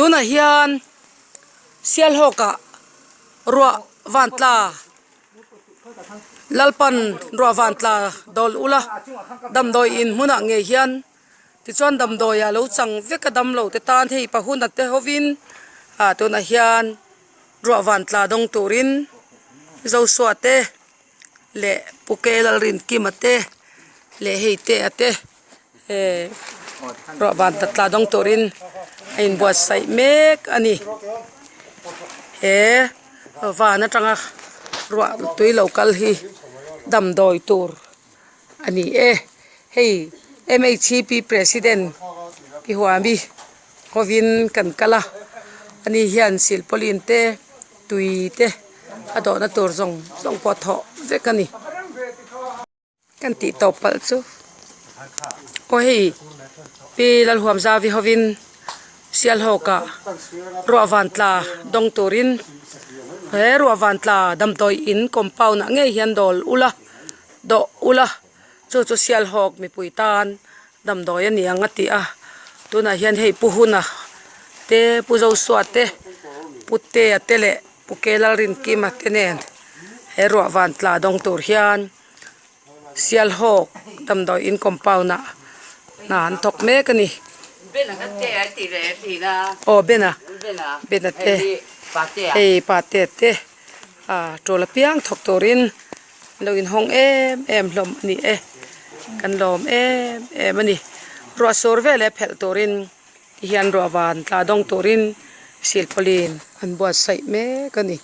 Tunah hian Sialhawkah ruah van tla Lalpan ruah van tla dawl ula damdawi in hmunah ngei hian tichuan damdawi ah lo chang vek a damlo te tan hei pahuna te hovin ah tunah hian ruah van tla dawng turin Joshua te leh Pu Kelalrinkima te leh hei te a te. Ehh ruah van ta tla dawng turin a inbuatsaih mek a ni he van atanga ruah tui lo kal hi damdawi tur a ni e hei m h p president pi huami hovin kan kal a ani hian silpauline te tui te a dawhna tur zawng zawng pawh a thawh vek a ni. Kan tih tawp palh chu aw hei pi Lalhuamzavi hovin Sialhawkah ruah van tla dawng turin he ruah van tla damdawi in compound ah ngei hian dawl ula dawh ula chu chu Sialhawk mipui tan damdawi a ni ang a ti a tunah hian hei Pu Huna te Pu Zosua te Pu Tea te leh Pu Kelalrinkima te nen he ruah van tla dawng tur hian. Sialhawk damdawi in compound ah hna an thawk mek a ni. Aw Bena Bena te hei Patea te ah tul apiang thawk turin an lo inhawng em em hlawm a ni e kan lawm em em a ni. Ruah sur veleh phelh turin ti hian ruah van tla dawng turin silpauline an buatsaih mek a ni.